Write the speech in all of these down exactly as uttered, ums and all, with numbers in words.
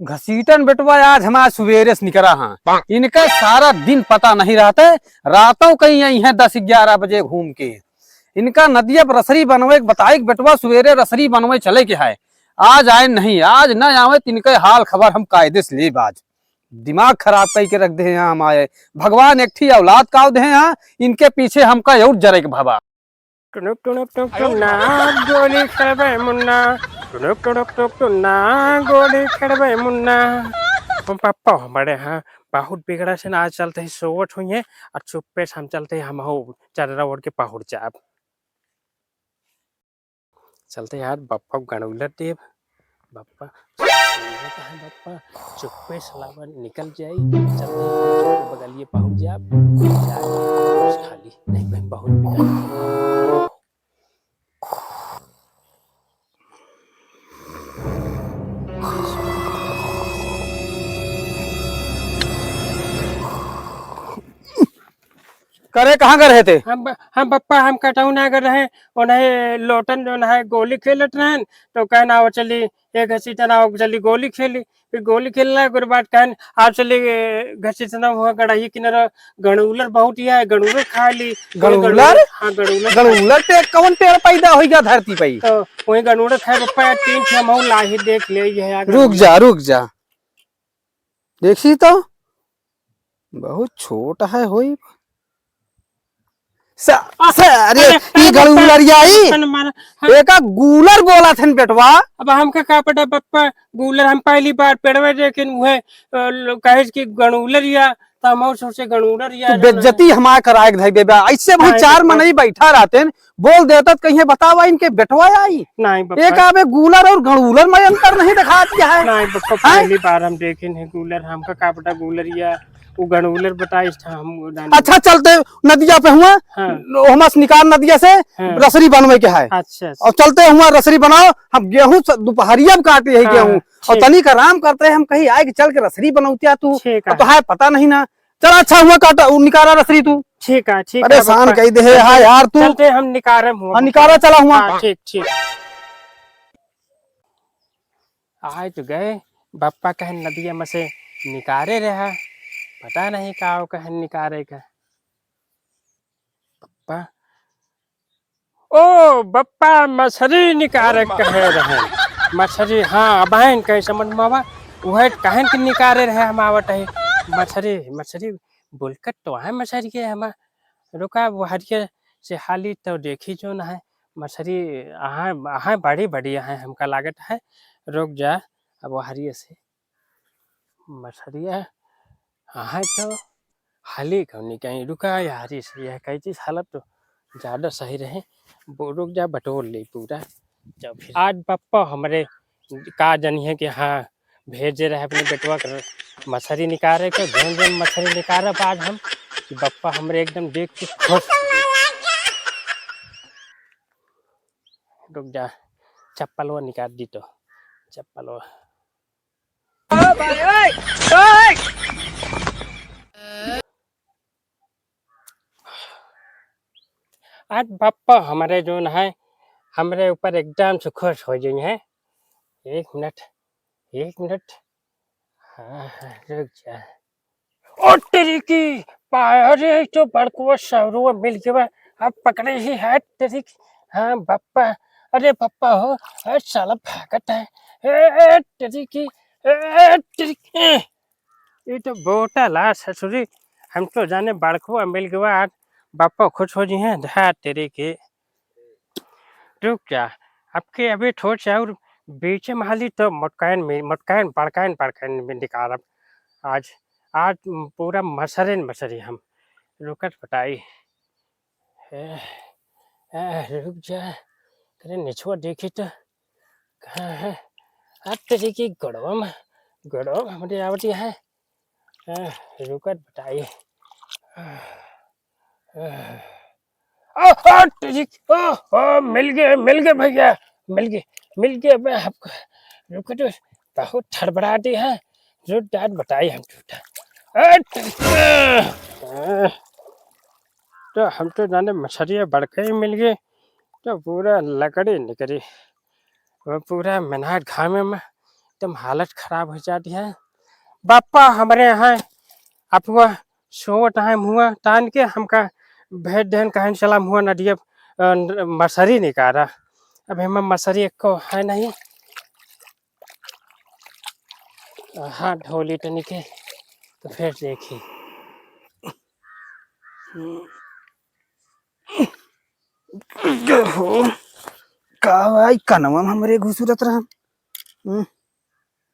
घसीटन बेटवा आज हमार सुबेरे से निकरा हाँ। इनका सारा दिन पता नहीं रहता है, रातों कहीं आई हैं दस ग्यारह बजे घूम के। इनका नदिया पर रसरी बनवे के बताए के बेटवा सुबेरे रसरी बनवे चले के है। आज आए नहीं, आज न आवे तो इनके हाल खबर हम कायदे से लेब आज। दिमाग खराब कई के रख दे हैं हम आए। भगवान एक ठी औलाद काव दे हैं, इनके पीछे हमका और जरे के भवा। टुनुक टुनुक टुक टुक ना गोली खेलबे मुन्ना, टुनुक टुनुक टुक टुक ना गोली खेलबे मुन्ना। हम पप्पा हमारे हाँ बहुत बिगड़ा से ना, आज चलते ही सोवत हुई है और चुप्पे से हम चलते ही हम हो चर्रा ओढ़ के पहुँच जाब। चलते यार बप्पा गणौलर देव। बप्पा, सुनिए तो है बप्पा, चुप्पे सलावा निकल जाई। चलते ही बगलिए पहुँच जाब, जाब, खाली नहीं भाई, बहुत बिगड़ गई। करे कहाँ गए रहे थे? हम ब-, हम बप्पा, हम कटौना गए रहे, उन्हें लोटन जो है गोली खेलत रहन, तो कहना, "आओ चली, एक घसीटन आओ चली गोली खेली।" फिर गोली खेलना, ओकर बाद कहन, "आओ चली, ए, घसीटना हुआ गड़ही किनारा, गणूलर बहुत ही है, गणूलर खा ली।" गणूलर? गणूलर, हाँ, गणूलर खा ली। गणूलर पे कौन पेड़ पैदा होइगा धरती पे? तो वही गणूलर खाए बप्पा, तीन ठे हम लाही देख ले, ये आ रुक गणूलर। जा, रुक जा। देखी तो, बहुत छोट है होई। स-, आ, स-, अरे, अरे, ई अरे, गणूलरिया ई। अरे, मार, हम एका गूलर बोला थन बेटवा। अब हमका का पता बप्पा, गूलर हम पहली बार पेड़वे देखेन, उहे, अ, लो-, कहे कि गणूलरिया, तो हम और सोचे गणूलरिया तू जो बेइज्जती है। हमार कराए के धई बेबा। ऐसे वहाँ नहीं चार बप्पा। मनई बैठा रहते हैं, बोल देता तो कहीं बतावा इनके बेटवा आई। नहीं बप्पा। एक आवे गूलर और गणूलर में अंतर नहीं दिखा दिया है। नहीं बप्पा, हैं? पहली बार हम देखे नहीं गूलर, हमका का पता गूलरिया, वो गणूलर बताइस था हम वो जाने। अच्छा, चलते नदिया पे हुआ, हाँ। लो, हमस निकाल नदिया से हाँ। रसरी बनवे के है। अच्छा, अच्छा। और चलते हुआ रसरी बनाओ, हम गेहूं स-, दोपहरिया में काटे है हाँ, गेहूं। और ठीक। तनिक आराम करते हैं, हम कहीं आए कि चल के रसरी बनौतिया तू। ठीक अब तो है। है पता नहीं ना। चल अच्छा हुआ काटा, उ निकारा रसरी तू। ठीक है, ठीक है, परेशान बप्पा। कई दे है, चलते, हाँ यार तू। चलते हम निकारे हुआ। हाँ, निकारा चला हुआ। हाँ, ठीक, ठीक। आए तो गए, बप्पा कहन नदिया में से निकारे रहा, पता नहीं का हो कहन निकारे का। बप्पा, ओ बप्पा, मछरी निकारे कहे रहे। मछरी, हाँ, अब आइन कहीं समझ में आवा। उहे कहन के निकारे रहे हम आवत है। मछरी, मछरी, बोलकत तो है मछरी के हमार। रुका, वो हरिये से हाली तो देखी जो ना है। मछरी, अहाँ, अहाँ बड़ी, बड़ी अहाँ हमका लागत है। रुक जा, अब वो हरिये से। मछरिया, हाँ, तो हाली कौनी कहीं रुका यार, इस यह कई चीज हालत तो ज्यादा सही रहे। बो-, रुक जा, बटोर ले पूरा। जब फिर आज बप्पा हमरे का जनिहे कि हाँ, भेजे रहे अपने बेटवा के मछरी निकारे के, जौन जौन मछरी निकारब आज हम, कि बप्पा हमरे एकदम देख के खुश हो जाए। रुक जा, चप्पलवा निकाल दी तो, चप्पलवा। आज बप्पा हमरे जौन है, हमरे ऊपर एकदम से खुश हो जइहैं। एक मिनट, एक मिनट। हाँ, हाँ, रुक जा। ओ तेरी की, पा-, अरे, ई तो बड़कुआ सौरुआ मिल गवा। अब पकड़े ही है तेरी की। हाँ, बप्पा। अरे, बप्पा हो, ए, साला भागत है। ए, ए, तेरी की, ए, तेरी की, ए। ई तो बोतल आ ससुरी। हम तो जाने बड़कुआ मिल गवा, आज बप्पा खुश हो जी हैं। धा तेरी की। रुक जा, अब के अबे ठोर से और बीचे में हाली तो मोटकाइन में, मोटकाइन, बड़काइन, बड़काइन में निकारब। आज, आज पूरा मसरे न मसरे हम। रुकत बताई। ए, ए, रुक जा, तेरे निचवा देखी तो कहाँ है? अब तेरी की गड़वा में, गड़वा में हमरे आवती है। ए, रुकत बताई। आ, आ, आ, ठीक, आ, आ, मिल गए, मिल गए भैया, मिल गए, मिल गए। मैं आपको, रुको तो, बहुत हड़बड़ाते हैं, जो डांट बताई हम झूठा। आ, ठीक, आ, आ, तो हम तो जाने मछरिया बड़का ही मिल गए, तो पूरा लकड़ी निकली, वो पूरा मेहनत घामे में एकदम हालत खराब होइ जात है। बप्पा हमरे यहाँ अपुआ सोवत है, मुँह तान के हमका भेज देहन, कहन चला मुँह नदिया, अ, मछरी निकारा। अब एमा मछरी एको है नहीं। हाथ धो ली तनी के, तो फिर देखी। हो, का भाई, कनवा में हमरे घुसुरत रहा। हम्म,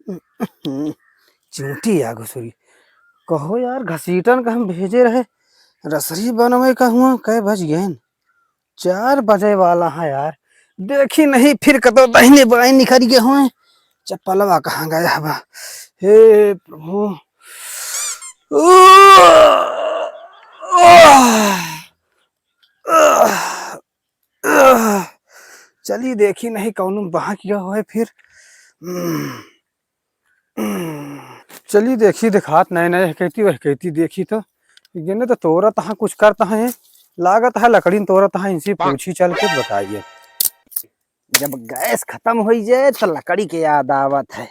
हम्म, हम्म, चूंटी आ घुसुरी। कहो यार, घसीटन का हम भेजे रहे, रसरी बनवे का हुआ, कै बज गए? चार बजे वाला है यार, देखी नहीं फिर कतो दाहिने बाएं निकल गए हुए। चप्पलवा कहाँ गया हवा? हे प्रभु। चली देखी नहीं कौनो बहक गया होए फिर। हम्म। चली देखी, देखात नए नए हकैती वहकैती देखी तो। इन्हें तो तोरत हैं, कुछ करत हैं। लागत है लकड़ी तोरत हैं, इनसे पूछी चल के बताइए। जब गैस खतम होइ जाए तो लकड़ी के याद आवत है।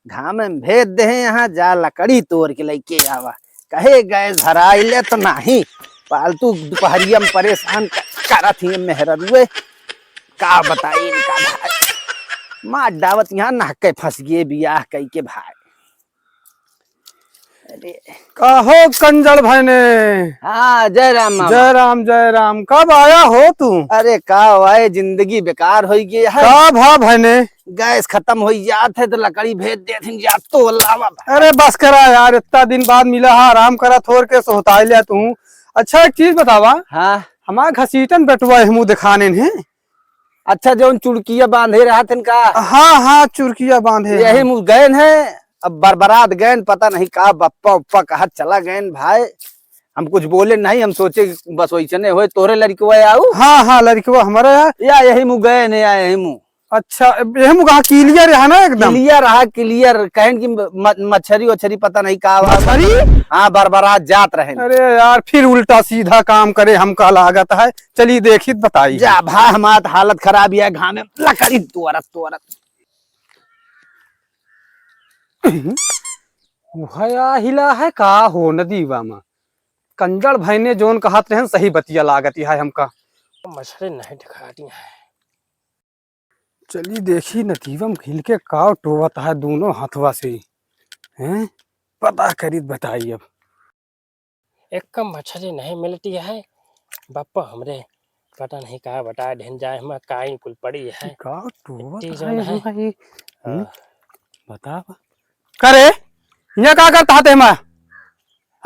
घाम में भेज दे हैं यहाँ, जा लकड़ी तोर के लइके आवा। कहे गैस भराई ले तो नाही, फालतू दुपहरिया में परेशान क-, करत ही मेहररुए। का बताई इनका भाई, मार डावत यहाँ नहके फंस गए बियाह कई के भाई। अरे। का हो कंजल भाई ने? हाँ, जय राम मामा। जय राम, जय राम। कब आया हो तू? अरे का भाई, जिंदगी बेकार होइ गई है। का भा भाई ने? गैस खतम होइ जात है तो लकड़ी भेज देथिन जा तो लावा भाई। अरे बस करा यार, इतना दिन बाद मिला है, आराम करा, थोर के सोहताई लिया तू। अच्छा एक चीज बतावा। हाँ। हमार घसीटन बेटवा एहमू देखाने हैं। अच्छा, जौन चुड़किया बांधे रहत हन का? हाँ, हाँ, चुड़किया बांधे यही हैं। मुँह गएन है, अब बरबरात गएन, पता नहीं का बप्पा उप्पा कहा चला गएन भाई। हम कुछ बोले नहीं, हम सोचे बस वैसने होए, तोरे लड़कवा आऊ। हाँ, हाँ, लड़कवा हमारा है। या यही मुँह गएन है, या यही मुँह। अच्छा, यही मुँह कहा clear रहा ना एकदम? Clear रहा, clear। कहेन कि म-, मछरी वछरी पता नहीं का हुआ। मछरी? हाँ, बरबरात जात रहेन। अरे यार, फिर उल्टा सीधा काम करे हमका लागत है। चली देखी त बताई। जा भा, हमार त हालत खराब है, घामे लकड़ी तोरत तोरत। उहया हिला है का हो नदीवा मा? कंजड़ भैने जौन कहत रहन सही बतिया लागत है हमका। मछरी नहीं दिखाती है। चली देखी नदीवा मा घिल के का टोवत है दोनों हथवा से। हैं? पता करी त बताई अब। एक मछरी नहीं मिलती है, बप्पा हमरे पता नहीं का बता ढेन जाए, हम काई कुल पड़ी है। का टोवत इतनी है जौन है। भाई? हाँ। हम्म? बता बा। का रे? यहाँ का करत हते हमा?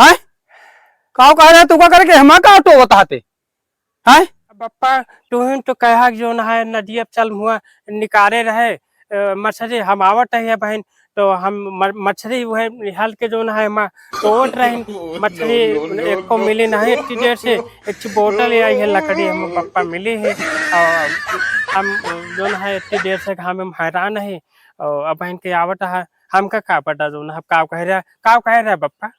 हैं? का कह रहे तू का करके हमा का टोवत हते? हैं? बप्पा, तुहिन तो कहा कि जौन है नदिया चल मुआ निकारे रहे, अ, मछरी हम आवत है बहिन, तो हम म-, मछरी वह निहाल के जौन है हम तोड़ रहे, मछरी एको मिली नहीं इतनी देर से, एक ठो बोतल आई है लकड़ी हम बप्पा मिली है, और हम जौन है इतनी देर से हम, हम हैरान है, और अब बहिन के आवत है, हमका का पता जौन है, का कह रहा, का कह रहा बप्पा?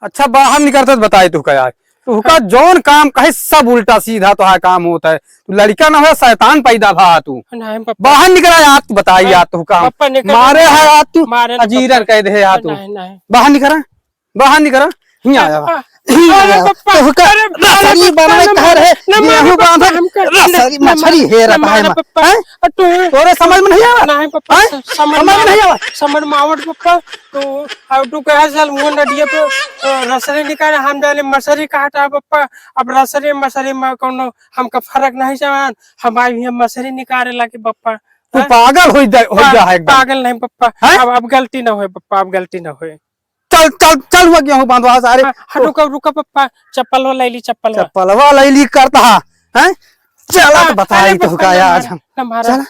अच्छा, बाहर निकरते तो बताई तुहका यार। तुहका जौन काम कहे सब उल्टा सीधा तोहार काम होत है। तू लड़का ना हो, शैतान पैदा भा तू। नहीं, पप्पा। बाहर निकरा यार, तू बताई यार तुहका। पप्पा, निकर। मारे है यार तू, मारे ना, अजीरन पप्पा। कह दे यार तू। नहीं, नहीं। बाहर निकरा, बाहर निकरा। हियाँ आया बा। पप्पा, हियाँ अरे आया बा। पप्पा, तुहका अरे, अरे रसरी पप्पा, बनवे ना कह मारो, रहे, ना मारो गेहूं पप्पा, बांधे, हमका रसरी ना, मछरी ना, हेरत ना है मारो मा। पप्पा। हैं? आ, तू तोरे समझ में नहीं आवा? नहीं पप्पा, हैं? समझ समझ में में नहीं आवा? समझ में आवत पप्पा। तो अब तू कहे चल मुँह नदिया पे, अ, रसरी निकाले, हम जाने मछरी काटा पप्पा। अब रसरी मछरी में कौनो हमका फर्क नहीं जान, हम आई हियाँ मछरी निकाले लागे पप्पा। तू हैं? पागल हो जा, हो पा-, जा है एकदम। पागल नहीं पप्पा। हैं? अब, अब गलती ना होए पप्पा, अब गलती ना होए। चल, चल, चल हुआ गेहूं बांधवा सारे। हाँ, हाँ, रुका, रुका पप्पा, चप्पलवा ले ली, चप्पलवा। चप्पलवा ले ली करता है, हैं? चला हाँ, तो बताई अरे तो पप्पा, का ना आज मारा, हम। ना मारा। चला।